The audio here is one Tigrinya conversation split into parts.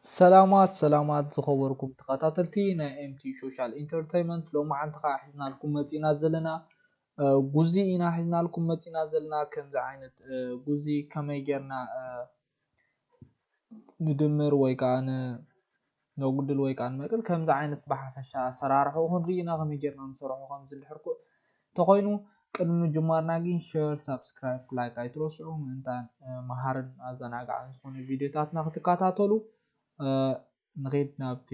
ሰላማት ሰላማት ዝኸበርኩም ተኸታተልቲ ናይ M T Social Entertainment፣ ሎማዓንቲ ከዓ ሒዝናልኩም መፂና ዘለና፣ እ፣ ጉዚ ኢና ሒዝናልኩም መፂና ዘለና። ከምዚ ዓይነት፣ እ፣ ጉዚ ከመይ ጌርና፣ እ፣ ንድምር ወይ ከዓ ን-፣ ነጉድል ወይ ከዓ ንመቅል፣ ከምዚ ዓይነት ብሓፈሻ ኣሰራርሕኡ ክንርኢ ኢና። ከመይ ጌርና ንሰርሖ ከምዚ እንድሕር ኮ-፣ እንተኾይኑ፣ ቅድሚ ምጅማርና ግን ሸር፣ ሳብስክራይብ፣ ላይክ ኣይትረስዑ። ምእንታን፣ እ፣ መሃርን ኣዘናጋዕን ዝኾነ ቪድዮታትና ክትከታተሉ፣ እ፣ ንኺድ ናብቲ።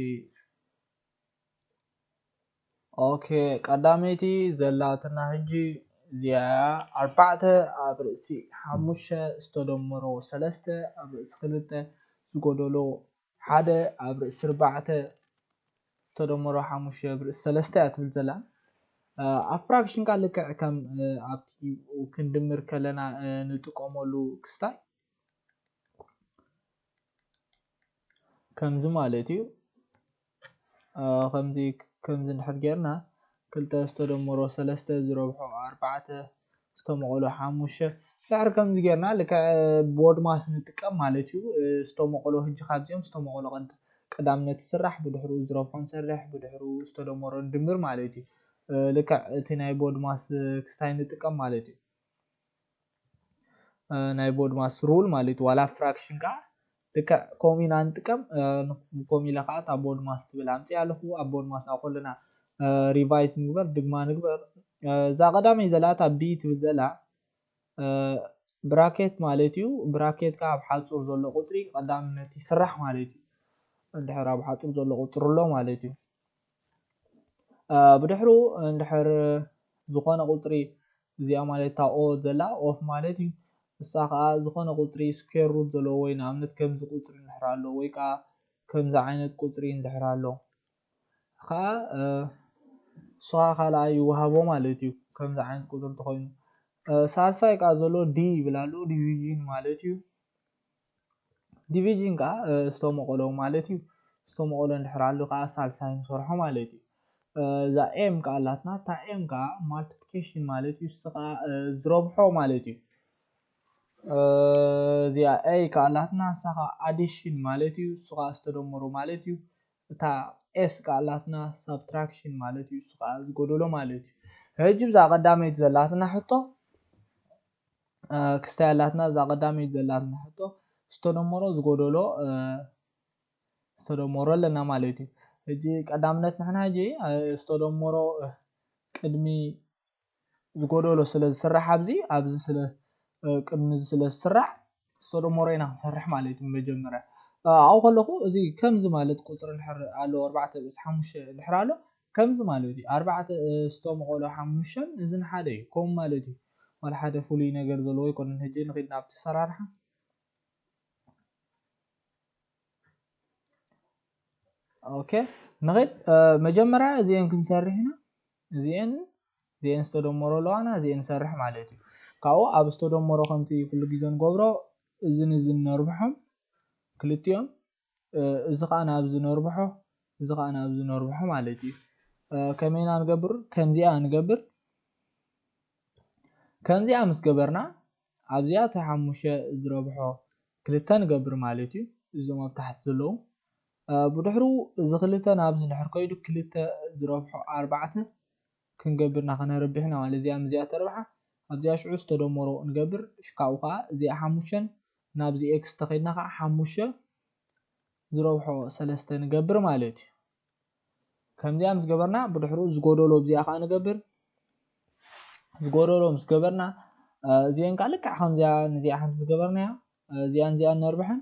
ኦኬ፣ ቀዳመይቲ ዘላትና ሕጂ እዚኣ እያ። ኣርባዕተ ኣብ ርእሲ ሓሙሽተ ዝተደመሮ ሰለስተ ኣብ ርእሲ ክልተ ዝጎደሎ ሓደ ኣብ ርእሲ ኣርባዕተ ዝተደመሮ ሓሙሽተ ኣብ ርእሲ ሰለስተ እያ ትብል ዘላ። እ፣ ኣብ ፍራክሽን ቃ ልክዕ ከም፣ እ፣ ኣብቲ ክንድምር ከለና፣ እ፣ ንጥቀመሉ ክስታይ ከምዚ ማለት እዩ። እ፣ ከምዚ፣ ከምዚ እንድሕር ጌርና ክልተ ዝተደመሮ ሰለስተ ዝረብሖ ኣርባዕተ ዝተመቐሎ ሓሙሽተ። ድሕሪ ከምዚ ጌርና ልክዕ ቦድማስ ንጥቀም ማለት እዩ። እ፣ ዝተመቐሎ ሕጂ ካብዚኦም ዝተመቐሎ ቀድ-፣ ቀዳምነት ትስራሕ፣ ብድሕሩ ዝረብሖ ንሰርሕ፣ ብድሕሩ ዝተደመሮ ንድምር ማለት እዩ። እ፣ ልክዕ እቲ ናይ ቦድማስ ክስታይ ንጥቀም ማለት እዩ። እ፣ ናይ ቦድማስ ሩል ማለት እዩ። ዋላ ፍራክሽን ከዓ ልክዕ ከምኡ ኢና ንጥቀም። እ፣ ከምኡ ኢለ ከዓ እታ ቦድማስ ትብል ኣምፅእ ኣለኹ። ኣብ ቦድማስ ኣብ ከለና፣ እ፣ ሪቫይስ ንግበር፣ ድግማ ንግበር። እ፣ እዛ ቀዳመይ ዘላ እታ ቢ ትብል ዘላ፣ እ፣ ብራኬት ማለት እዩ። ብራኬት ከዓ ኣብ ሓፁር ዘሎ ቁፅሪ ቀዳምነት ይስራሕ ማለት እዩ። እንድሕር ኣብ ሓፁር ዘሎ ቁፅሪ ኣሎ ማለት እዩ። እ፣ ብድሕሩ እንድሕር ዝኾነ ቁፅሪ፣ እዚኣ ማለት እታ ኦ ዘላ ኦፍ ማለት እዩ። እሳ ከዓ ዝኾነ ቁፅሪ ስኩዌር ሩት ዘለዎ ወይ ንኣብነት ከምዚ ቁፅሪ እንድሕር ኣሎ ወይ ከዓ ከምዚ ዓይነት ቁፅሪ እንድሕር ኣሎ ከዓ፣ እ፣ እሱ ከዓ ካልኣይ ይወሃቦ ማለት እዩ። ከምዚ ዓይነት ቁፅሪ እንተኾይኑ፣ እ፣ ሳልሳይ ከዓ ዘሎ ዲ ይብል ኣሎ፣ ዲቪዥን ማለት እዩ። ዲቪዥን ከዓ፣ እ፣ ዝተመቐሎ ማለት እዩ። ዝተመቐሎ እንድሕር ኣሎ ከዓ ሳልሳይ ንሰርሖ ማለት እዩ። እ፣ እዛ ኤም ከዓ ኣላትና፣ እታ ኤም ከዓ ማልቲፕሊኬሽን ማለት እዩ። እሱ ከዓ፣ እ፣ ዝረብሖ ማለት እዩ። እ፣ እዚኣ ኤ ከዓ ኣላትና፣ እሳ ከዓ ኣዲሽን ማለት እዩ። እሱ ከዓ ዝተደመሮ ማለት እዩ። እታ ኤስ ከዓ ኣላትና ሳብትራክሽን ማለት እዩ። እሱ ከዓ ዝጎደሎ ማለት እዩ። ሕጂ ብዛ ቀዳመይቲ ዘላትና ሕቶ፣ እ፣ ክስታይ ኣላትና፣ እዛ ቀዳመይቲ ዘላትና ሕቶ ዝተደመሮ ዝጎደሎ፣ እ፣ ዝተደመሮ ኣለና ማለት እዩ። ሕጂ ቀዳምነት ንሕና ሕጂ፣ እ፣ ዝተደመሮ፣ እ፣ ቅድሚ ዝጎደሎ ስለ ዝስራሕ ኣብዚ፣ ኣብዚ ስለ፣ እ፣ ቅድሚ እዚ ስለ ዝስራሕ ዝተደመሮ ኢና ክንሰርሕ ማለት እዩ። መጀመርያ፣ እ፣ ኣብኡ ከለኹ እዚ ከምዚ ማለት ቁፅሪ እንድሕር ኣሎ፣ ኣርባዕተ ርእሲ ሓሙሽተ እንድሕር ኣሎ፣ ከምዚ ማለት እዩ። ኣርባዕተ፣ እ፣ ዝተመቐሎ ሓሙሽተን እዝን ሓደ እዩ። ከምኡ ማለት እዩ። ዋላ ሓደ ፍሉይ ነገር ዘለዎ ኣይኮነን። ሕጂ ንኺድ ናብቲ ኣሰራርሓ። ኦኬ፣ ንኺድ። እ፣ መጀመርያ እዚአን ክንሰርሕ ኢና። እዚአን፣ እዚአን ዝተደመሮ ኣለዋና፣ እዚአን ንሰርሕ ማለት እዩ። ካብኡ ኣብ ዝተደመሮ ከምቲ ኩሉ ግዜ ንገብሮ፣ እዝን እዝን ነርብሖም ክልቲኦም። እ፣ እዚ ኸዓ ናብዚ ነርብሖ፣ እዚ ኸዓ ናብዚ ነርብሖ ማለት እዩ። እ፣ ከመይ ኢና ንገብር? ከምዚኣ ንገብር። ከምዚኣ ምስ ገበርና፣ ኣብዚኣ እቲ ሓሙሽተ ዝረብሖ ክልተ ንገብር ማለት እዩ። እዞም ኣብ ታሕቲ ዘለዉ፣ እ፣ ብድሕሩ እዚ ክልተ ናብዚ እንድሕር ከይዱ ክልተ ዝረብሖ ኣርባዕተ ክንገብር ኢና፣ ከነርብሕ ኢና ማለት። እዚኣ ምስዚኣ ተርብሓ፣ ኣብዚኣ ሽዑ ዝተደመሮ ንገብር። ሽካኡ ከዓ እዚኣ ሓሙሽተን ናብዚ ኤክስ ተኸይድና ከዓ ሓሙሽተ ዝረብሖ ሰለስተ ንገብር ማለት እዩ። ከምዚኣ ምስ ገበርና ብድሕሩ ዝጎደሎ ኣብዚኣ ከዓ ንገብር። ዝጎደሎ ምስ ገበርና፣ እ፣ እዚአን ከዓ ልክዕ ከምዚኣ ነዚኣ ሓንቲ ዝገበርናያ፣ እ፣ እዚኣን እዚኣን ነርብሐን፣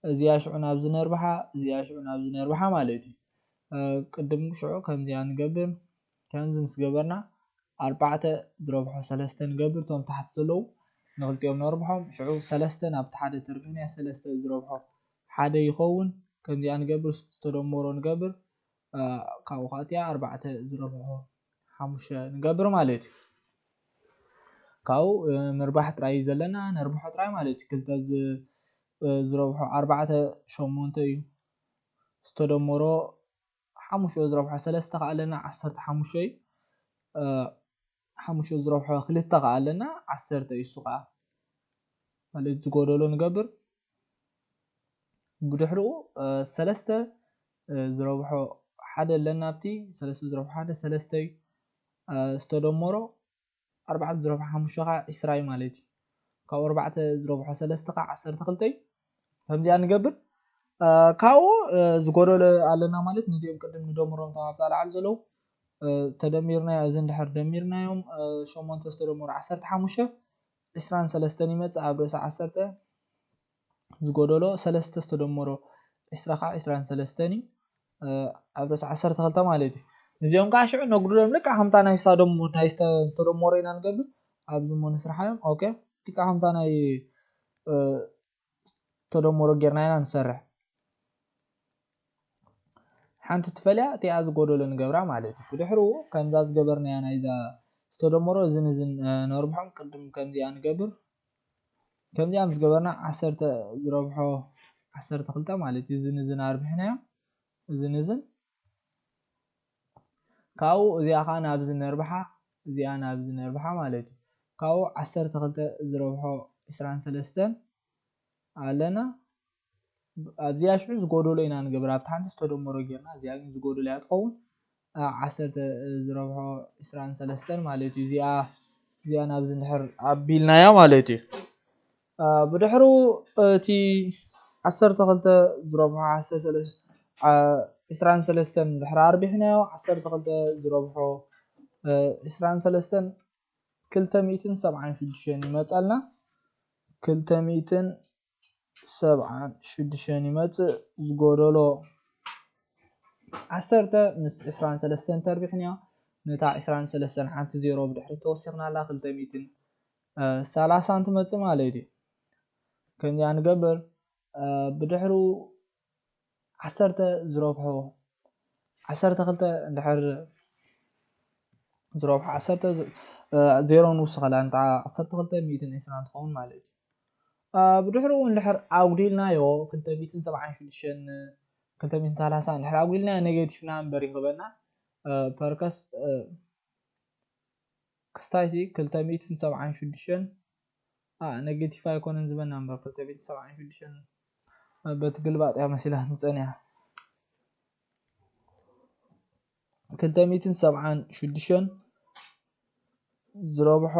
እዚኣ ሽዑ ናብዚ ነርብሓ፣ እዚኣ ሽዑ ናብዚ ነርብሓ ማለት እዩ። እ፣ ቅድም ሽዑ ከምዚኣ ንገብር። ከምዚ ምስ ገበርና ኣርባዕተ ዝረብሖ ሰለስተ ንገብር። እቶም ታሕቲ ዘለዉ ንክልቲኦም ነርብሖም። ሽዑ ሰለስተ ናብቲ ሓደ ተርብሕና፣ ሰለስተ ዝረብሖ ሓደ ይኸውን። ከምዚኣ ንገብር፣ ዝተደመሮ ንገብር። እ፣ ካብኡ ከዓ እቲኣ ኣርባዕተ ዝረብሖ ሓሙሽተ ንገብር ማለት እዩ። ካብኡ፣ እ፣ ምርባሕ ጥራይ እዩ ዘለና፣ ነርብሖ ጥራይ ማለት እዩ። ክልተ ዝ-፣ እ፣ ዝረብሖ ኣርባዕተ ሸሞንተ እዩ። ዝተደመሮ ሓሙሽተ ዝረብሖ ሰለስተ ከዓ ኣለና፣ ዓሰርተ ሓሙሽተ እዩ። እ፣ ሓሙሽተ ዝረብሖ ክልተ ከዓ ኣለና፣ ዓሰርተ እዩ። እሱ ከዓ ማለት ዝጎደሎ ንገብር። ብድሕሪኡ ሰለስተ ዝረብሖ ሓደ ኣለና። ኣብቲ ሰለስተ ዝረብሖ ሓደ ሰለስተ እዩ ዝተደመሮ ኣርባዕተ ዝረብሖ ሓሙሽተ ከዓ ዕስራ እዩ ማለት እዩ። ካብኡ ኣርባዕተ ዝረብሖ ሰለስተ ከዓ ዓሰርተ ክልተ እዩ። ከምዚኣ ንገብር። ካብኡ ዝጎደሎ ኣለና ማለት ነዚኦም ቅድም ንደምሮም እቶም ኣብታ ላዕሊ ዘለዉ ተደሚርናዮ። እዚ እንድሕር ደሚርናዮም ሸሞንተ ዝተደመሩ ዓሰርተ ሓሙሽተ ዕስራን ሰለስተን ይመፅእ። ኣብ ርእሲ ዓሰርተ ዝጎደሎ ሰለስተ ዝተደመሮ ዕስራ ከዓ ዕስራን ሰለስተን እዩ። ኣብ ርእሲ ዓሰርተ ክልተ ማለት እዩ። ነዚኦም ከዓ ሽዑ ነጉድሎም ልክዕ ከምታ ናይ ሳዶም ናይ ዝተደመሩ ኢና ንገብር። ኣብዚ እሞ ንስርሓዮም። ኦኬ፣ ልክዕ ከምታ ናይ ተደመሮ ጌርና ኢና ንሰርሕ። ሓንቲ ትፈልያ እቲኣ ዝጎደሎ ንገብራ ማለት እዩ። ብድሕሪኡ ከምዛ ዝገበርናያ ናይዛ ዝተደመሮ እዝን እዝን ነርብሖም። ቅድም ከምዚኣ ንገብር። ከምዚኣ ምስ ገበርና ዓሰርተ ዝረብሖ ዓሰርተ ክልተ ማለት እዩ። እዝን እዝን ኣርቢሕናዮ። እዝን እዝን ካብኡ እዚኣ ከዓ ናብዚ ነርብሓ፣ እዚኣ ናብዚ ነርብሓ ማለት እዩ። ካብኡ ዓሰርተ ክልተ ዝረብሖ ዕስራን ሰለስተን ኣለና። ኣብዚኣ ሽዑ ዝጎደሎ ኢና ንገብር። ኣብቲ ሓንቲ ዝተደመሮ ጌርና፣ እዚኣ ግን ዝጎደሎ እያ ትኸውን። ዓሰርተ ዝረብሖ ዕስራን ሰለስተን ማለት እዩ። እዚኣ እዚኣ ናብዚ እንድሕር ኣቢልናያ ማለት እዩ። ብድሕሩ እቲ ዓሰርተ ክልተ ዝረብሖ ዕስራን ሰለስተን ድሕሪ ኣርቢሕናዮ ዓሰርተ ክልተ ዝረብሖ ዕስራን ሰለስተን ክልተ ሚእትን ሰብዓን ሽዱሽተን ይመፀልና። ክልተ ሚእትን ሰብዓን ሽዱሽተን ይመፅእ። ዝጎደሎ ዓሰርተ ምስ ዕስራን ሰለስተን ተርቢሕናዮ። ነታ ዕስራን ሰለስተን ሓንቲ ዜሮ ብድሕሪ ተወሲኽናላ ክልተ ሚእትን ሰላሳን ትመፅእ ማለት እዩ። ከምዚኣ ንገብር። ብድሕሩ ዓሰርተ ዝረብሖ ዓሰርተ ክልተ እንድሕር ዝረብሖ ዓሰርተ ዜሮ ንውስኸላ እንታ ዓሰርተ ክልተ ሚእትን ዕስራን ትኸውን ማለት እዩ። ብድሕሪኡ እንድሕር ኣጉዲልናዮ ክልተ ሚእትን ሰብዓን ሽዱሽተን ክልተ ሚእትን ሰላሳ እንድሕር ኣጉዲልናዮ ኔጌቲቭ ናምበር ይህበና። ፐርከስ ክስታይ ሲ ክልተ ሚእትን ሰብዓን ሽዱሽተን ኔጌቲቭ ኣይኮነን ዝበና እምበር ክልተ ሚእትን ሰብዓን ሽዱሽተን በቲ ግልባጥ እያ መሲላ ንፀኒያ። ክልተ ሚእትን ሰብዓን ሽዱሽተን ዝረብሖ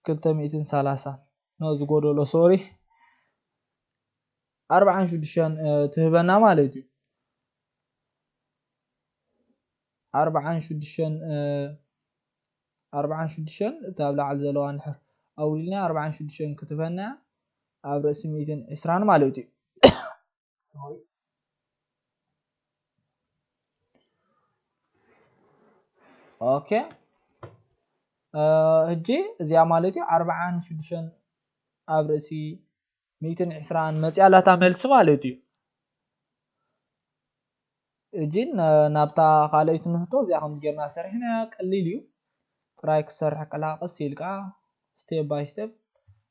ክልተ ሚእትን ሰላሳ ኖ ዝጎደሎ ሶሪ ኣርባዓን ሽዱሽተን ትህበና ማለት እዩ። ኣርባዓን ሽዱሽተን ኣርባዓን ሽዱሽተን እታ ኣብ ላዕሊ ዘለዋ እንድሕር ኣውዲልና ኣርባዓን ሽዱሽተን ክትህበና ኣብ ርእሲ ሚእትን ዕስራን ማለት እዩ። ኦኬ፣ ሕጂ እዚኣ ማለት እዩ ኣርባዓን ሽዱሽተን ኣብ ርእሲ ሚእትን ዕስራን መፂኣ ኣላታ መልሲ ማለት እዩ። እጂ ናብታ ካልኣይቲ ንሕቶ እዚኣ ከም ጌርና ሰሪሕና ቀሊል እዩ። ጥራይ ክትሰርሕ ከለካ ቀስ ኢልካ ስቴፕ ባይ ስቴፕ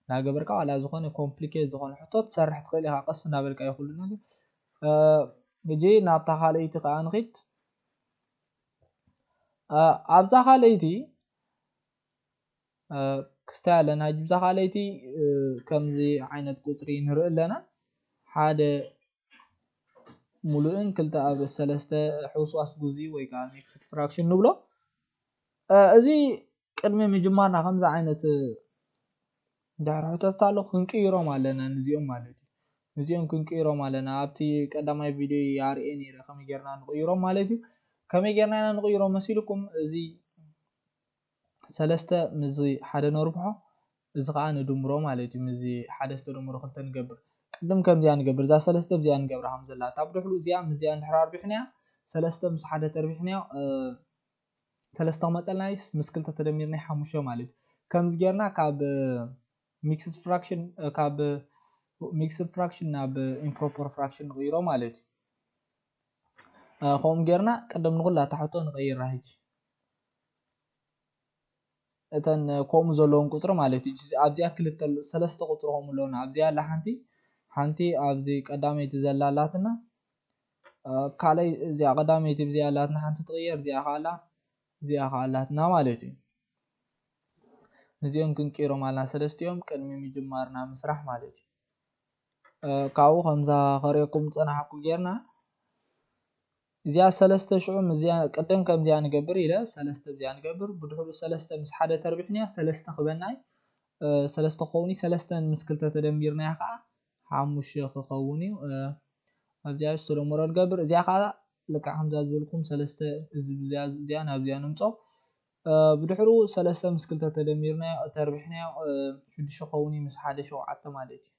እናገበርካ ዋላ ዝኾነ ኮምፕሊኬት ዝኾነ ሕቶ ትሰርሕ ትኽእል ኢኻ። ቀስ እናበልካ ይኹሉ ነገር። እጂ ናብታ ካልኣይቲ ከዓ ንኺድ። ኣብዛ ካልኣይቲ ክስታይ ኣለና። እዛ ካልኣይቲ ከምዚ ዓይነት ቁፅሪ ንርኢ ኣለና። ሓደ ሙሉእን ክልተ ኣብ ሰለስተ ሕውስዋስ ጉዚ ወይ ከዓ ሚክስድ ፍራክሽን ንብሎ። እዚ ቅድሚ ምጅማርና ከምዚ ዓይነት ድሕሪ ሕቶታት ኣሎ ክንቅይሮም ኣለና። ንዚኦም ማለት እዩ። ንዚኦም ክንቅይሮም ኣለና። ኣብቲ ቀዳማይ ቪድዮ ኣርእየ ነይረ ከመይ ጌርና ንቕይሮም ማለት እዩ። ከመይ ጌርና ኢና ንቕይሮም መሲልኩም? እዚ ሰለስተ ምስዚ ሓደ ነርብሖ፣ እዚ ከዓ ንድምሮ ማለት እዩ። ምስዚ ሓደ ዝተደምሮ ክልተ ንገብር። ቅድም ከምዚኣ ንገብር፣ እዛ ሰለስተ ብዚኣ ንገብራ ከም ዘላ። እታ ብድሕሩ እዚኣ ምስዚኣ እንድሕር ኣርቢሕናያ፣ ሰለስተ ምስ ሓደ ተርቢሕናዮ፣ ሰለስተ ክመፀልና ምስ ክልተ ተደሚርና ሓሙሽተ ማለት እዩ። ከምዚ ጌርና ካብ ሚክስድ ፍራክሽን፣ ካብ ሚክስድ ፍራክሽን ናብ ኢምፕሮፐር ፍራክሽን ንቕይሮ ማለት እዩ። ከምኡ ጌርና ቅድም ንኹላ ታሕቶ ንቐይራ ሕጂ። እተን ከምኡ ዘለዎም ቁፅሪ ማለት እዩ። ኣብዚኣ ክልተ፣ ሰለስተ ቁፅሪ ከምኡ ኣለውና። ኣብዚኣ ኣላ ሓንቲ፣ ሓንቲ ኣብዚ ቀዳመይቲ ዘላ ኣላትና። ካልኣይ እዚኣ ቀዳመይቲ ብዚኣ ኣላትና ሓንቲ ትቕየር፣ እዚኣ ከዓ ኣላ፣ እዚኣ ከዓ ኣላትና ማለት እዩ። እዚኦም ክንቅይሮም ኣልና ሰለስቲኦም ቅድሚ ምጅማርና ምስራሕ ማለት እዩ። ካብኡ ከምዛ ከርእየኩም ዝጸናሕኩ ጌርና እዚኣ ሰለስተ ሽዑ እዚኣ ቅድም ከምዚኣ ንገብር ኢለ ሰለስተ እዚኣ ንገብር። ብድሕሩ ሰለስተ ምስ ሓደ ተርቢሕንያ ሰለስተ ክበናይ ሰለስተ ክኸውን እዩ። ሰለስተ ምስ ክልተ ተደሚርናያ ከዓ ሓሙሽተ ክኸውን እዩ። ኣብዚኣ ዝተደመሮ ንገብር። እዚኣ ከዓ ልክዕ ከምዛ ዝበልኩም ሰለስተ እዚኣ ናብዚኣ ንምጾ። ብድሕሩ ሰለስተ ምስ ክልተ ተደሚርናዮ ተርቢሕናዮ ሽዱሽተ ክኸውን እዩ ምስ ሓደ ሸውዓተ ማለት እዩ።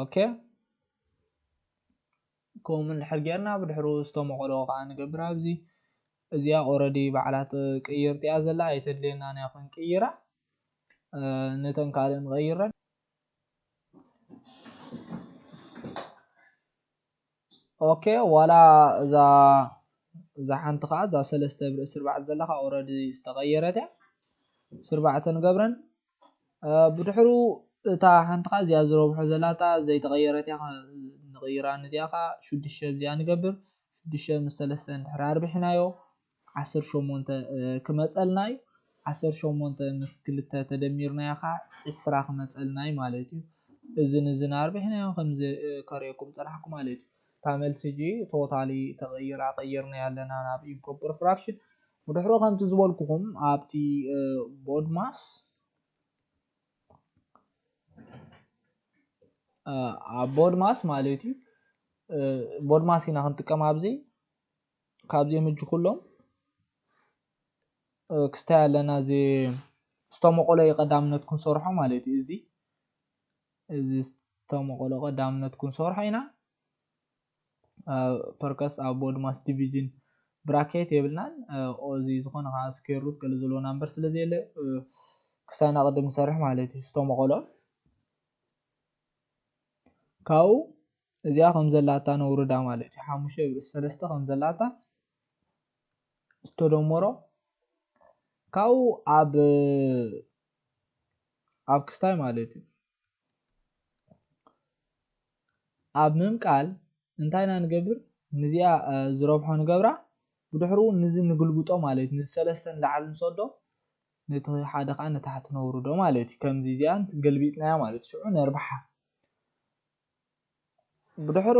ኦኬ፣ ከምኡ እንድሕር ጌርና ብድሕሩ ዝተመቐሎ ከዓ ንገብር። ኣብዚ እዚኣ ኦረዲ ባዕላት ቅይርቲያ ዘላ ኣይተድልየና ናይ ክንቅይራ ነተን ካልእ ንቐይረን። ኦኬ፣ ዋላ እዛ እዛ ሓንቲ ከዓ እዛ ሰለስተ ብርእሲ ኣርባዕተ ዘለካ ኦረዲ ዝተቐየረት እያ። ስርባዕተ ንገብረን። ብድሕሩ እታ ሓንቲ ከዓ እዚኣ ዝረብሖ ዘላታ ዘይተቐየረት እያ። ንቕይራ። ንዚኣ ከዓ ሽዱሽተ እዚኣ ንገብር። ሽዱሽተ ምስ ሰለስተ እንድሕር ኣርቢሕናዮ ዓሰርተ ሸሞንተ ክመፀልና እዩ። ዓሰርተ ሸሞንተ ምስ ክልተ ተደሚርናዮ ከዓ ዕስራ ክመፀልና እዩ ማለት እዩ። እዝን እዝን ኣርቢሕናዮ ከምዚ ከርእየኩም ፀናሕኩ ማለት እዩ። እታ መልሲ እጂ ቶታሊ ተቐይራ ቀይርናያ ኣለና ናብ ኢምፕሮፐር ፍራክሽን። ብድሕሩ ከምቲ ዝበልኩኹም ኣብቲ ቦድማስ ኣብ ቦድማስ ማለት እዩ። ቦድማስ ኢና ክንጥቀም ኣብዚ ካብዚኦም እጂ ኩሎም ክስታይ ኣለና እዚ ዝተመቆሎ ቀዳምነት ክንሰርሖ ማለት እዩ። እዚ እዚ ዝተመቆሎ ቀዳምነት ክንሰርሖ ኢና። ፐርከስ ኣብ ቦድማስ ዲቪዥን ብራኬት የብልናን። እዚ ዝኾነ ከዓ ስኬር ሩት ገለ ዘለዎ ናምበር ስለ ዘየለ ክሳና ቅድም ንሰርሕ ማለት እዩ። ዝተመቆሎ ካብኡ እዚኣ ከም ዘላታ ነውርዳ ማለት እዩ። ሓሙሽተ ብርእሲ ሰለስተ ከም ዘላታ ዝተደመሮ ካብኡ ኣብ ኣብ ክስታይ ማለት እዩ። ኣብ ምምቃል እንታይ ኢና ንገብር? ንዚኣ ዝረብሖ ንገብራ፣ ብድሕሩ ንዚ ንግልብጦ ማለት እዩ። ንሰለስተ ንላዕሊ ንሰዶ፣ ነቲ ሓደ ከዓ ንታሕቲ ነውርዶ ማለት እዩ። ከምዚ እዚኣ ገልቢጥናያ ማለት እዩ። ሽዑ ነርብሓ። ብድሕሩ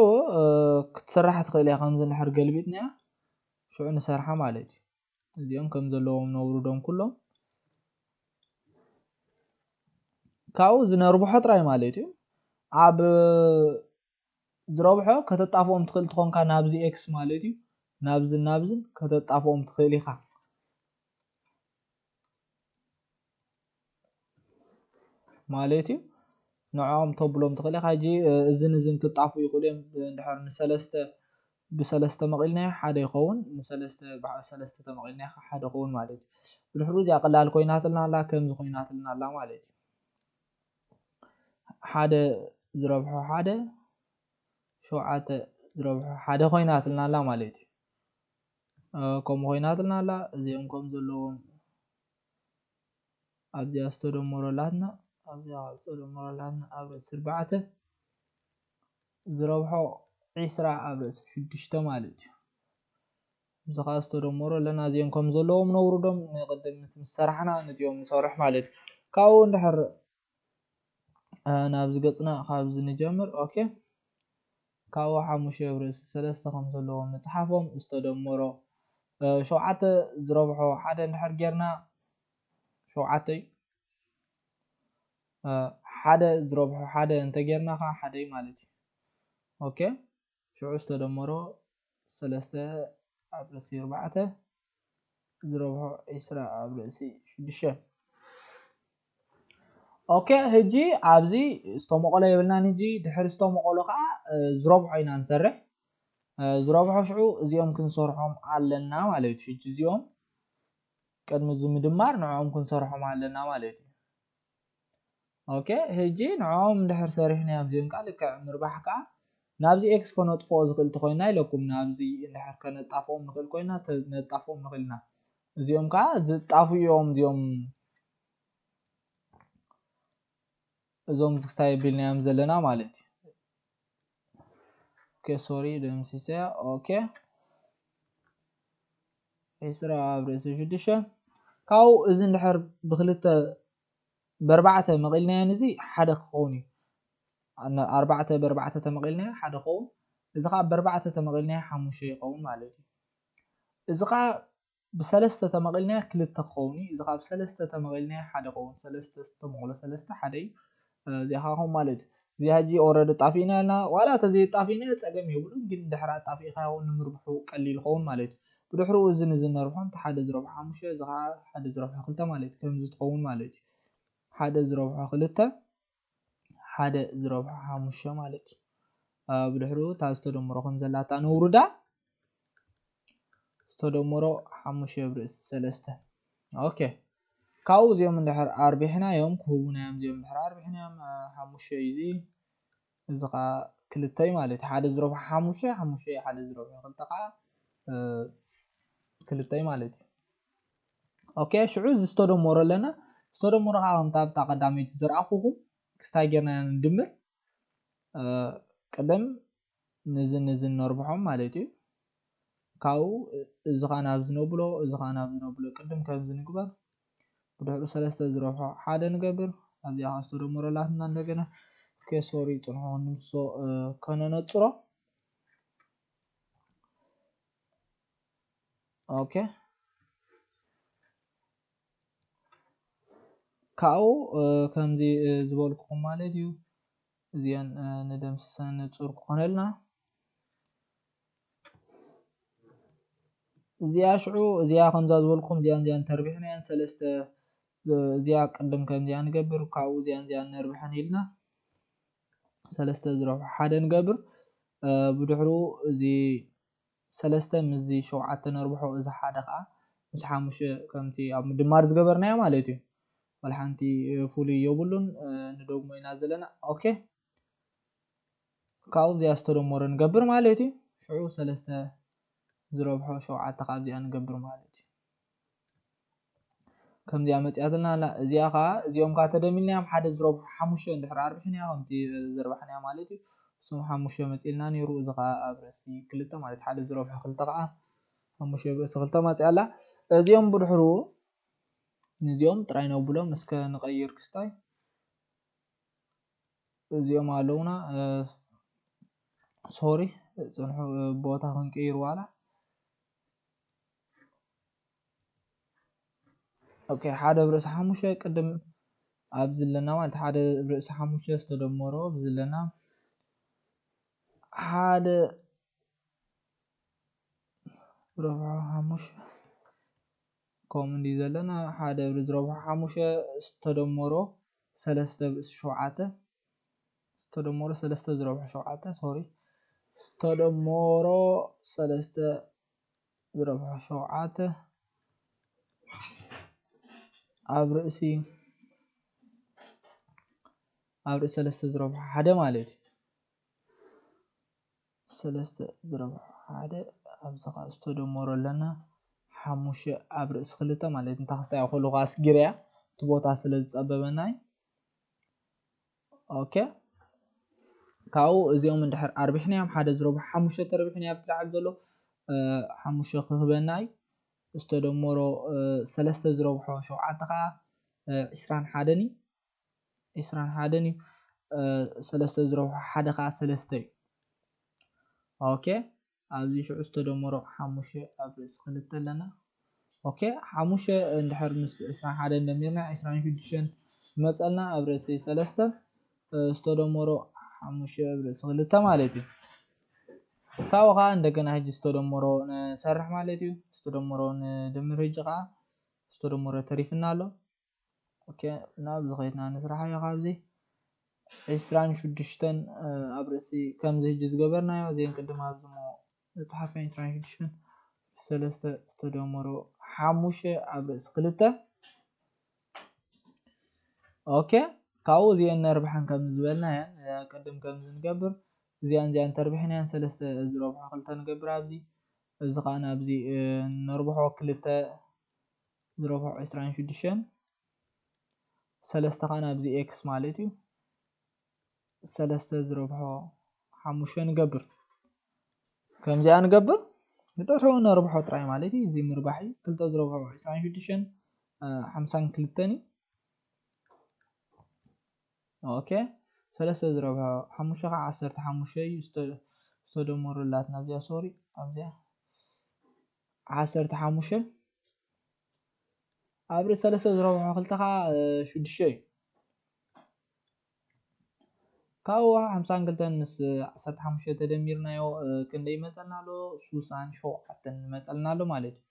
ክትስራሕ ትኽእል እያ። ከምዚ እንድሕር ገልቢጥናያ ሽዑ ንሰርሓ ማለት እዩ። እዚኦም ከም ዘለዎም ነውርዶም ኩሎም። ካብኡ ዝነርብሖ ጥራይ ማለት እዩ። ኣብ ዝረብሖ ከተጣፍኦም ትኽእል ትኾንካ ናብዚ ኤክስ ማለት እዩ። ናብዝን ናብዝን ከተጣፍኦም ትኽእል ኢኻ ማለት እዩ። ንዕኦም ተብሎም ትኽእል ኢኻ። ሕጂ እዝን እዝን ክጣፉ ይኽእሉ እዮም። እንድሕር ንሰለስተ ብሰለስተ መቒልናዮ ሓደ ይኸውን፣ ንሰለስተ ብሰለስተ ተመቒልናዮ ሓደ ይኸውን ማለት እዩ። ብድሕሩ እዚኣ ቀላል ኮይናትልና ኣላ፣ ከምዚ ኮይናትልና ኣላ ማለት እዩ። ሓደ ዝረብሖ ሓደ፣ ሸውዓተ ዝረብሖ ሓደ ኮይናትልና ኣላ ማለት እዩ። ከምኡ ኮይናትልና ኣላ። እዚኦም ከም ዘለዎም ኣብዚኣ ዝተደመረላትና ኣብዚኣ ዝተደመረላትና ኣብ ርእሲ ኣርባዕተ ዝረብሖ ዒስራ ኣብ ርእሲ ሽዱሽተ ማለት እዩ። እዚ ከዓ ዝተደመሮ ኣለና። እዚኦም ከም ዘለዎም ነውርዶም ንቅድም ምስ ሰራሕና ነዚኦም ንሰርሕ ማለት እዩ። ካብኡ እንድሕር ናብዚ ገፅና ካብዚ ንጀምር። ኦኬ፣ ካብኡ ሓሙሽተ ኣብ ርእሲ ሰለስተ ከም ዘለዎም ንፅሓፎም። ዝተደመሮ ሸውዓተ ዝረብሖ ሓደ እንድሕር ጌርና ሸውዓተ እዩ። ሓደ ዝረብሖ ሓደ እንተጌርና ከዓ ሓደ እዩ ማለት እዩ። ኦኬ፣ ሽዑ ዝተደመሮ ሰለስተ ኣብ ርእሲ ኣርባዕተ ዝረብሖ ዒስራ ኣብ ርእሲ ሽዱሽተ። ኦኬ፣ ሕጂ ኣብዚ ዝተመቐሎ የብልናን። ሕጂ ድሕሪ ዝተመቐሎ ከዓ ዝረብሖ ኢና ንሰርሕ። ዝረብሖ ሽዑ እዚኦም ክንሰርሖም ኣለና ማለት እዩ። ሕጂ እዚኦም ቅድሚ እዚ ምድማር ንዕኦም ክንሰርሖም ኣለና ማለት እዩ። ኦኬ፣ ሕጂ ንዕኦም እንድሕር ሰሪሕናዮም እዚኦም ከዓ ልክዕ ምርባሕ ከዓ ናብዚ ኤክስ ከነጥፍኦ ዝኽእል ተኮይና ኢለኩም፣ ናብዚ እንድሕር ከነጣፍኦም ንኽእል ኮይና ነጣፍኦም ንኽእል ኢና። እዚኦም ከዓ ዝጣፉ እዮም። እዚኦም እዞም ክስታይ ኣቢልናዮም ዘለና ማለት እዩ። ኦኬ፣ ሶሪ፣ ደምሲሰያ። ኦኬ፣ ዒስራ ኣብ ርእሲ ሽዱሽተ። ካብኡ እዚ እንድሕር ብክልተ ብኣርባዕተ መቒልናዮ ንዚ ሓደ ክኸውን እዩ። ኣነ ኣርባዕተ ብኣርባዕተ ተመቒልናዮ ሓደ ክኸውን፣ እዚ ከዓ ብኣርባዕተ ተመቒልናዮ ሓሙሽተ ይኸውን ማለት እዩ። እዚ ከዓ ብሰለስተ ተመቒልናዮ ክልተ ክኸውን እዩ። እዚ ከዓ ብሰለስተ ተመቒልናዮ ሓደ ክኸውን፣ ሰለስተ ዝተመቕሎ ሰለስተ ሓደ እዩ። እዚኣ ከዓ ከምኡ ማለት እዩ። እዚኣ ሕጂ ኦረዲ ጣፊእና ኣለና። ዋላ ተዘይጣፊእና ፀገም የብሉን፣ ግን ድሕር ኣጣፊእካ ይኸውን ንምርብሑ ቀሊል ይኸውን ማለት እዩ። ብድሕሩ እዚ ንዚ ነርብሖ እንተ ሓደ ዝረብሖ ሓሙሽተ፣ እዚ ከዓ ሓደ ዝረብሖ ክልተ ማለት እዩ። ከምዚ ትኸውን ማለት እዩ። ሓደ ዝረብሖ ክልተ፣ ሓደ ዝረብሖ ሓሙሽተ ማለት እዩ። ብድሕሩ እታ ዝተደመሮ ከም ዘላታ ነውርዳ። ዝተደመሮ ሓሙሽተ ብርእሲ ሰለስተ። ኦኬ፣ ካብኡ እዚኦም እንድሕር ኣርቢሕናዮም ክህቡና እዮም። እዚኦም እንድሕር ኣርቢሕናዮም ሓሙሽተ እዩ። እዚ ከዓ ክልተ እዩ ማለት እዩ። ሓደ ዝረብሖ ሓሙሽተ፣ ሓሙሽተ ሓደ ዝረብሖ ክልተ ከዓ ክልተ እዩ ማለት እዩ። ኦኬ፣ ሽዑ እዚ ዝተደመሮ ኣለና። ዝተደመሮ ከዓ ከምታ ኣብታ ቀዳመይቲ ዝረኣኹኹም ክስታይ ጌርና ንድምር። ቅድም ንዚ ንዚ ነርብሖም ማለት እዩ። ካብኡ እዚ ከዓ ናብዚ ነብሎ፣ እዚ ከዓ ናብዚ ነብሎ። ቅድም ከምዚ ንግበር። ብድሕሩ ሰለስተ ዝረብሖ ሓደ ንገብር። ኣብዚኣ ከዓ ዝተደመረላትና እንደገና። ኦኬ፣ ሶሪ፣ ፅንሑ ክንምሶ ከነነፅሮ። ኦኬ፣ ካብኡ ከምዚ ዝበልኩኹም ማለት እዩ። እዚአን ንደምስሰን ንፁር ክኾነልና። እዚኣ ሽዑ እዚኣ ከምዛ ዝበልኩም እዚኣን እዚኣን ተርቢሕናየን ሰለስተ። እዚኣ ቅድም ከምዚኣ ንገብር፣ ካብኡ እዚኣን እዚኣን ነርብሐን ኢልና ሰለስተ ዝረብሖ ሓደ ንገብር። ብድሕሩ እዚ ሰለስተ ምስዚ ሸውዓተ ነርብሖ፣ እዚ ሓደ ከዓ ምስ ሓሙሽተ ከምቲ ኣብ ምድማር ዝገበርናዮ ማለት እዩ። ዋላ ሓንቲ ፍሉይ የብሉን። ንደግሞ ኢና ዘለና። ኦኬ፣ ካብኡ እዚኣ ዝተደመረ ንገብር ማለት እዩ። ሽዑ ሰለስተ ዝረብሖ ሸውዓተ ካብዚኣ ንገብር ማለት እዩ። ከምዚኣ መፂኣትልና ኣላ። እዚኣ ከዓ እዚኦም ከዓ ተደሚልናዮም ሓደ ዝረብሑ ሓሙሽተ እንድሕር ኣርቢሕናዮ ከምቲ ዝረባሕናዮ ማለት እዩ። እሱም ሓሙሽተ መፂልና ነይሩ። እዚ ከዓ ኣብ ርእሲ ክልተ ማለት ሓደ ዝረብሑ ክልተ ከዓ ሓሙሽተ ኣብ ርእሲ ክልተ መፂኣ ኣላ። እዚኦም ብድሕሩ ንዚኦም ጥራይ ነብሎም እስከ ንቐይር ክስታይ። እዚኦም ኣለውና። ሶሪ፣ ፅንሑ፣ ቦታ ክንቅይር ዋላ። ኦኬ፣ ሓደ ብርእሲ ሓሙሽተ ቅድም ኣብዚ ኣለና ማለት ሓደ ብርእሲ ሓሙሽተ ዝተደመሮ ኣብዚ ኣለና ሓደ ረብሖ ሓሙሽተ ከምኡ እንዲ ዘለና ሓደ ብርዚ ረብሖ ሓሙሽተ ዝተደመሮ ሰለስተ ብእስ ሸውዓተ ዝተደመሮ ሰለስተ ዝረብሖ ሸውዓተ ሶሪ ዝተደመሮ ሰለስተ ዝረብሖ ሸውዓተ ኣብ ርእሲ ኣብ ርእሲ ሰለስተ ዝረብሖ ሓደ ማለት እዩ። ሰለስተ ዝረብሖ ሓደ ኣብዚ ከዓ ዝተደመሮ ኣለና ሓሙሽተ ኣብ ርእሲ ክልተ ማለት እንታይ ክስታይ ከለኹ ኣስጊረያ እቲ ቦታ ስለ ዝፀበበና እዩ። ኦኬ ካብኡ እዚኦም እንድሕር ኣርቢሕናዮም ሓደ ዝረብሖ ሓሙሽተ ተረቢሕና ኣብቲ ላዕሊ ዘሎ ሓሙሽተ ክህበና እዩ። ዝተደመሮ ሰለስተ ዝረብሖ ሸውዓተ ከዓ ዒስራን ሓደን እዩ። ዒስራን ሓደን እዩ። ሰለስተ ዝረብሖ ሓደ ከዓ ሰለስተ እዩ። ኦኬ ኣብዚ ሽዑ ዝተደመሮ ሓሙሽተ ኣብ ርእሲ ክልተ ኣለና። ኦኬ ሓሙሽተ እንድሕር ምስ ዒስራን ሓደን ደሚርና ዒስራን ሽዱሽተን ይመፀልና ኣብ ርእሲ ሰለስተ ዝተደመሮ ሓሙሽተ ኣብ ርእሲ ክልተ ማለት እዩ። ካብኡ ከዓ እንደገና ሕጂ ዝተደመሮ ንሰርሕ ማለት እዩ። ዝተደመሮ ንድምር ሕጂ ከዓ ዝተደመሮ ተሪፍና ኣሎ። ኦኬ ናብዚ ከይድና ንስራሓዮ ካብዚ ዒስራን ሽዱሽተን ኣብ ርእሲ ከምዚ ሕጂ ዝገበርናዮ እዚን ቅድም ኣብዚ ሞ መፅሓፈን ዒስራን ሽዱሽተን ሰለስተ ዝተደመሮ ሓሙሽተ ኣብ ርእሲ ክልተ ኦኬ ካብኡ እዚአን ነርብሐን ከም ዝበልናየን ቅድም ከምዚ ንገብር እዚኣን እዚኣን ተርቢሕናየን ሰለስተ ዝረብሖ ክልተ ንገብር ኣብዚ እዚ ከዓ ናብዚ ነርብሖ ክልተ ዝረብሖ ዒስራን ሽዱሽተን ሰለስተ ከዓ ናብዚ ኤክስ ማለት እዩ ሰለስተ ዝረብሖ ሓሙሽተ ንገብር ከምዚኣ ንገብር ንደርሖ ነርብሖ ጥራይ ማለት እዩ እዚ ምርባሕ እዩ ክልተ ዝረብሖ ዒስራን ሽዱሽተን ሓምሳን ክልተን እዩ ኦኬ ሰለስተ ዝረብሖ ሓሙሽተ ከዓ ዓሰርተ ሓሙሽተ እዩ ዝተደመረላት ናብዚኣ። ሶሪ ኣብዚኣ ዓሰርተ ሓሙሽተ ኣብ ርእሲ ሰለስተ ዝረብሖ ክልተ ከዓ ሽዱሽተ እዩ። ካብኡ ሓምሳን ክልተን ምስ ዓሰርተ ሓሙሽተ ተደሚርናዮ ክንደይ ይመፀልና ኣሎ? ሱሳን ሸውዓተን ይመፀልና ኣሎ ማለት እዩ።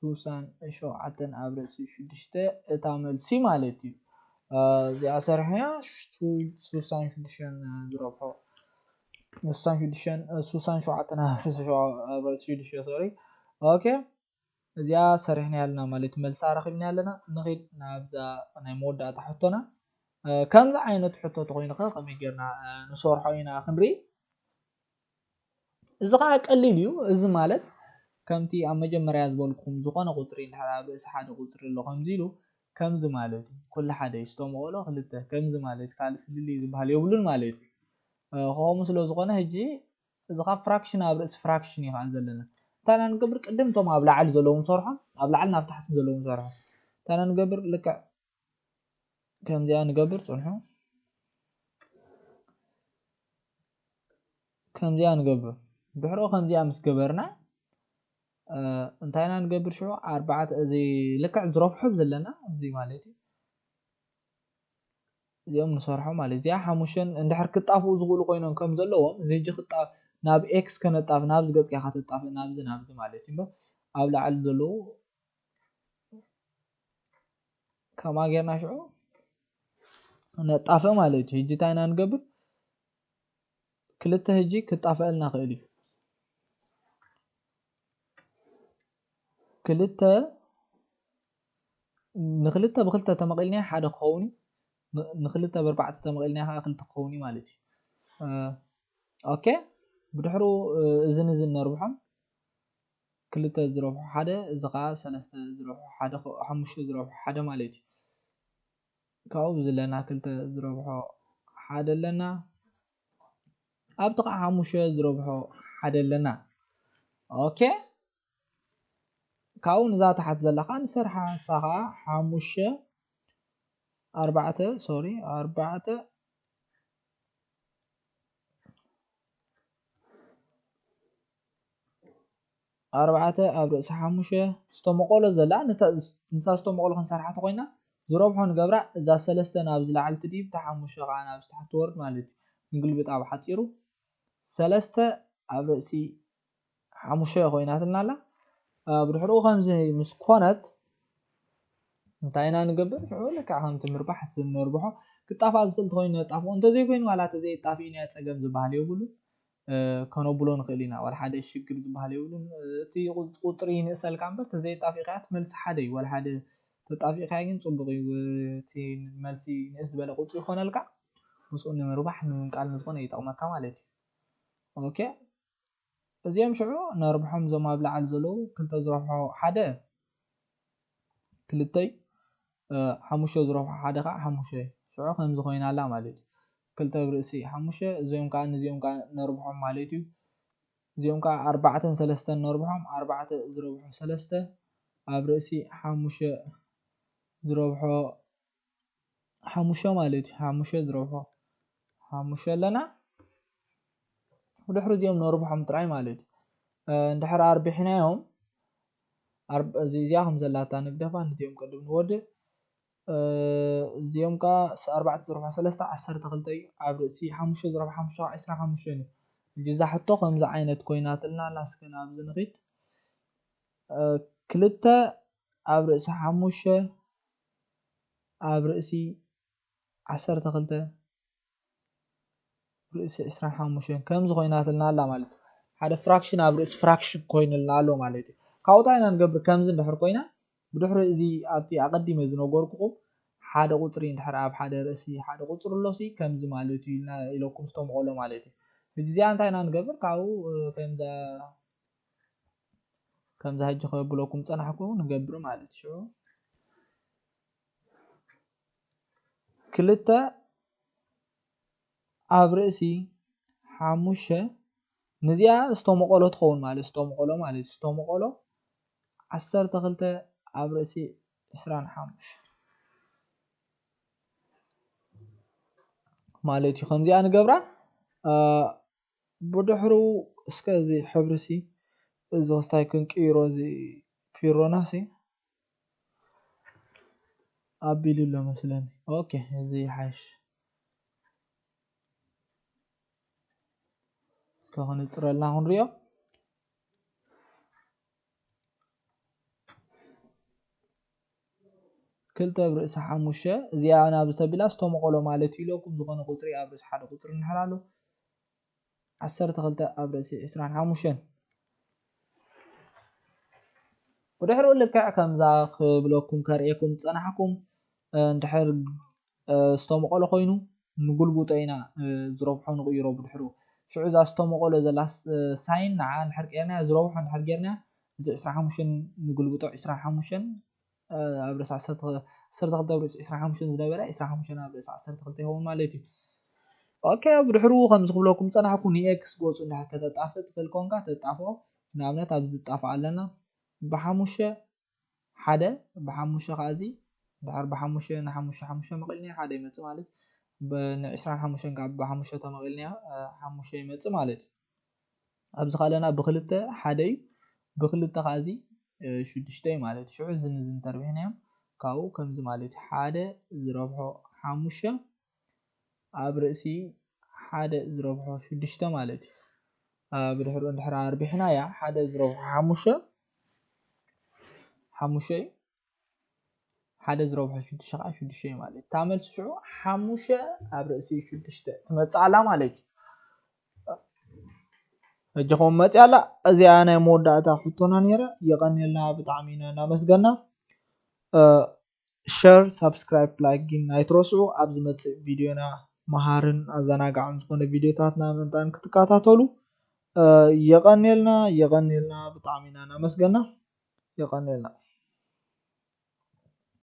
ሱሳን ሸውዓተን ኣብ ርእሲ ሽዱሽተ እታ መልሲ ማለት እዩ። እዚኣ ሰሪሕናያ ሱሳን ሽዱሽተን ዝረብሖ ሱሳን ሽዱሽተን ሱሳን ሸውዓተን ኣብ ርእሲ ሽዱሽተ ሶሪ ኦኬ እዚኣ ሰሪሕና ያለና ማለት መልሳ ረኺብና ያለና። ንኺድ ናብዛ ናይ መወዳእታ ሕቶና። ከምዚ ዓይነት ሕቶ ተኮይኑ ከ ከመይ ጌርና ንሰርሖ ኢና ክንርኢ። እዚ ከዓ ቀሊል እዩ። እዚ ማለት ከምቲ ኣብ መጀመርያ ዝበልኩም ዝኾነ ቁፅሪ እንድሕር ኣብ ርእሲ ሓደ ቁፅሪ ኣሎ ከምዚ ኢሉ ከምዚ ማለት እዩ። ኩሉ ሓደ እዩ። ዝተመቐሎ ክልተ ከምዚ ማለት ካልእ ፍልልይ ዝበሃል የብሉን ማለት እዩ። ከምኡ ስለ ዝኾነ ሕጂ እዚ ካብ ፍራክሽን ኣብ ርእሲ ፍራክሽን እዩ ከዓ ዘለና። እንታይ ኢና ንገብር? ቅድም እቶም ኣብ ላዕሊ ዘለዉ ንሰርሖም፣ ኣብ ላዕሊ ናብ ታሕቲ ዘለዉ ንሰርሖም። እንታይ ኢና ንገብር? ልክዕ ከምዚኣ ንገብር፣ ጽንሑ። ከምዚኣ ንገብር። ድሕሮ ከምዚኣ ምስ ገበርና እንታይ ኢና ንገብር? ሽዑ ኣርባዕተ እዚ ልክዕ ዝረብሖ ዘለና እዚ ማለት እዩ። እዚኦም ንሰርሖ ማለት እዚኣ ሓሙሽተን እንድሕር ክጣፍኡ ዝኽእሉ ኮይኖም ከም ዘለዎም እዚ ሕጂ ክጣ ናብ ኤክስ ከነጣፍ ናብዚ ገጽካ ኢኻ ተጣፍእ ናብዚ ናብዚ ማለት እዩ እምበር ኣብ ላዕሊ ዘለዉ ከምኣ ጌርና ሽዑ ነጣፍእ ማለት እዩ። ሕጂ እንታይ ኢና ንገብር? ክልተ ሕጂ ክጣፈኣልና ክእል እዩ። ክልተ ንክልተ ብክልተ ተመቒልናዮ ሓደ ክኸውን እዩ። ንክልተ ብኣርባዕተ ተመቒልናዮ ከዓ ክልተ ክኸውን እዩ ማለት እዩ። ኦኬ ብድሕሩ እዝን እዝን ነርብሖም ክልተ ዝረብሖ ሓደ እዚ ከዓ ሰለስተ ዝረብሖ ሓደ ሓሙሽተ ዝረብሖ ሓደ ማለት እዩ። ካብኡ ብዝለና ክልተ ዝረብሖ ሓደ ኣለና። ኣብቲ ከዓ ሓሙሽተ ዝረብሖ ሓደ ኣለና። ኦኬ ካብኡ ንዛ ታሓት ዘላ ከዓ ንሰርሓ ንሳ ከዓ ሓሙሽተ ኣርባዕተ ሶሪ ኣርባዕተ ኣርባዕተ ኣብ ርእሲ ሓሙሽተ ዝተመቐሎ ዘላ ንሳ ዝተመቐሎ ክንሰርሓ ተኮይና ዝረብሖ ንገብራ እዛ ሰለስተ ናብ ዝለዓል ትድይብ እታ ሓሙሽተ ከዓ ናብ ዝታሕቲ ትወርድ ማለት እዩ። ንግልብጣ ብሓፂሩ ሰለስተ ኣብ ርእሲ ሓሙሽተ ኮይናትልና ኣላ። ብድሕሪኡ ከምዚ ምስ ኮነት እንታይ ኢና ንገብር? ሽዑ ልክዕ ከምቲ ምርባሕ እቲ ነርብሖ ክጣፋእ ዝኽእል ተኮይኑ ነጣፍኦ እንተዘይኮይኑ ዋላ ተዘይጣፊእናዮ ፀገም ዝበሃል የብሉን። ከነብሎ ንኽእል ኢና ዋላ ሓደ ሽግር ዝበሃል የብሉን። እቲ ቁፅሪ ይንእሰልካ እምበር ተዘይጣፊእካዮ እቲ መልሲ ሓደ እዩ። ዋላ ሓደ ተጣፊእካዮ ግን ፅቡቕ እዩ። እቲ መልሲ ንእስ ዝበለ ቁፅሪ ይኾነልካ ምስኡ ንምርባሕ ንምንቃል ንዝኾነ ይጠቕመካ ማለት እዩ። ኦኬ እዚኦም ሽዑ ነርብሖም እዞም ኣብ ላዕሊ ዘለዉ ክልተ ዝረብሖ ሓደ ክልተ እዩ። ሓሙሽተ ዝረብሖ ሓደ ከዓ ሓሙሽተ እዩ። ሽዑ ከምዚ ኮይና ኣላ ማለት እዩ። ክልተ ኣብ ርእሲ ሓሙሽተ እዚኦም ከዓ ንዚኦም ከዓ ነርብሖም ማለት እዩ። እዚኦም ከዓ ኣርባዕተን ሰለስተን ነርብሖም ኣርባዕተ ዝረብሖ ሰለስተ ኣብ ርእሲ ሓሙሽተ ዝረብሖ ሓሙሽተ ማለት እዩ። ሓሙሽተ ዝረብሖ ሓሙሽተ ኣለና። ብድሕሪ እዚኦም ነርብሖም ጥራይ ማለት እዩ። እንድሕር ኣርቢሕናዮም እዚኣ ከም ዘላታ ንግደፋ ነዚኦም ቅድም ንወድእ። እዚኦም ከዓ ኣርባዕተ ዝረብሖ ሰለስተ ዓሰርተ ክልተ እዩ። ኣብ ርእሲ ሓሙሽተ ዝረብሖ ሓሙሽተ ከዓ ዕስራ ሓሙሽተ እዩ። እዛ ሕቶ ከምዚ ዓይነት ኮይናትልና ኣላ። እስከ ናብዚ ንኺድ። ክልተ ኣብ ርእሲ ሓሙሽተ ኣብ ርእሲ ዓሰርተ ክልተ ርእሲ ዕስራን ሓሙሽተን ከምዚ ኮይናትልና ኣላ ማለት እዩ። ሓደ ፍራክሽን ኣብ ርእሲ ፍራክሽን ኮይንልና ኣሎ ማለት እዩ። ካብኡ እንታይ ኢና ንገብር? ከምዚ እንድሕር ኮይና ብድሕሪ እዚ ኣብቲ ኣቐዲመ ዝነገርኩኹም ሓደ ቁፅሪ እንድሕር ኣብ ሓደ ርእሲ ሓደ ቁፅሪ ኣሎሲ ከምዚ ማለት እዩ ኢልና ኢለኩም ዝተምቐሎ ማለት እዩ። ሕጂ እዚኣ እንታይ ኢና ንገብር? ካብኡ ከምዛ ከምዛ ሕጂ ከብለኩም ፀናሕኩ ንገብር ማለት ሽዑ ክልተ ኣብ ርእሲ ሓሙሽተ ንዚኣ ዝተመቐሎ ትኸውን ማለት ዝተመቐሎ ማለት ዝተመቐሎ ዓሰርተ ክልተ ኣብ ርእሲ ዕስራን ሓሙሽተ ማለት እዩ። ከምዚኣ ንገብራ። ብድሕሩ እስከ እዚ ሕብሪ ሲ እዚ ክስታይ ክንቅይሮ፣ እዚ ፒሮና ሲ ኣቢሉ ኣሎ መስለኒ። ኦኬ፣ እዚ ይሓይሽ። እስከ ክንጽረልና ክንሪኦ። ክልተ ኣብ ርእሲ ሓሙሽተ፣ እዚኣ ናብ ዝተቢላ ዝተመቐሎ ማለት እዩ ኢለኩም። ዝኾነ ቁፅሪ ኣብ ርእሲ ሓደ ቁፅሪ እንድሕር ኣሎ፣ ዓሰርተ ክልተ ኣብ ርእሲ ዕስራን ሓሙሽተን። ብድሕሪኡ ልክዕ ከምዛ ክብለኩም ከርእየኩም ዝፀናሕኩም፣ እንድሕር ዝተመቐሎ ኮይኑ ንጉልብጦ ኢና ዝረብሖ ንቕይሮ ብድሕሩ። ሽዑ እዛ ዝተመቐሎ ዘላ ሳይን ንዓ እንድሕር ቀይርና ዝረብሖ እንድሕር ጌርና፣ እዚ ዕስራን ሓሙሽተን ንጉልብጦ ዕስራን ሓሙሽተን ኣብ ርእሲ ዓሰርተ ክልተ ኣብ ርእሲ ዕስራን ሓሙሽተን ዝነበረ ዕስራን ሓሙሽተን ኣብ ርእሲ ዓሰርተ ክልተ ይኸውን ማለት እዩ። ኦኬ፣ ብድሕሩ ከምዚ ክብለኩም ዝፀናሕኩ ንኤክስ ገፁ እንድሕር ከተጣፍእ ትኽእል ኮንካ ተጣፍኦ። ንኣብነት ኣብዚ ዝጣፍእ ኣለና ብሓሙሽተ ሓደ ብሓሙሽተ ከኣዚ ድሓር ብሓሙሽተ ንሓሙሽተ ሓሙሽተ መቒልናዮ ሓደ ይመፅእ ማለት እዩ። ንዕስራን ሓሙሽተን ከዓ ብሓሙሽተ ተመቒልናዮ ሓሙሽተ ይመፅእ ማለት እዩ። ኣብዚ ካለና ብክልተ ሓደ እዩ፣ ብክልተ ከኣዚ ሽዱሽተ እዩ ማለት እዩ። ሽዑ እዚ ንዚ እንተርቢሕናዮም ካብኡ ከምዚ ማለት እዩ፣ ሓደ ዝረብሖ ሓሙሽተ ኣብ ርእሲ ሓደ ዝረብሖ ሽዱሽተ ማለት እዩ። ብድሕሪኡ እንድሕር ኣርቢሕናያ ሓደ ዝረብሖ ሓሙሽተ ሓሙሽተ እዩ። ሓደ ዝረብሖ ሽዱሽተ ከዓ ሽዱሽተ እዩ ማለት እዩ። እታ መልሲ ሽዑ ሓሙሽተ ኣብ ርእሲ ሽዱሽተ ትመፅእ ኣላ ማለት እዩ። ሕጂ ከም መፅእ ኣላ። እዚኣ ናይ መወዳእታ ሕቶና ነይረ። የቐንየልና፣ ብጣዕሚ ኢና እናመስገና። ሸር፣ ሳብስክራይብ፣ ላይክ ግን ኣይትረስዑ። ኣብ ዝመፅእ ቪድዮና መሃርን ኣዘናጋዕን ዝኾነ ቪድዮታትና ምእንታን ክትከታተሉ የቐንየልና፣ የቐንየልና፣ ብጣዕሚ ኢና እናመስገና። የቐንየልና።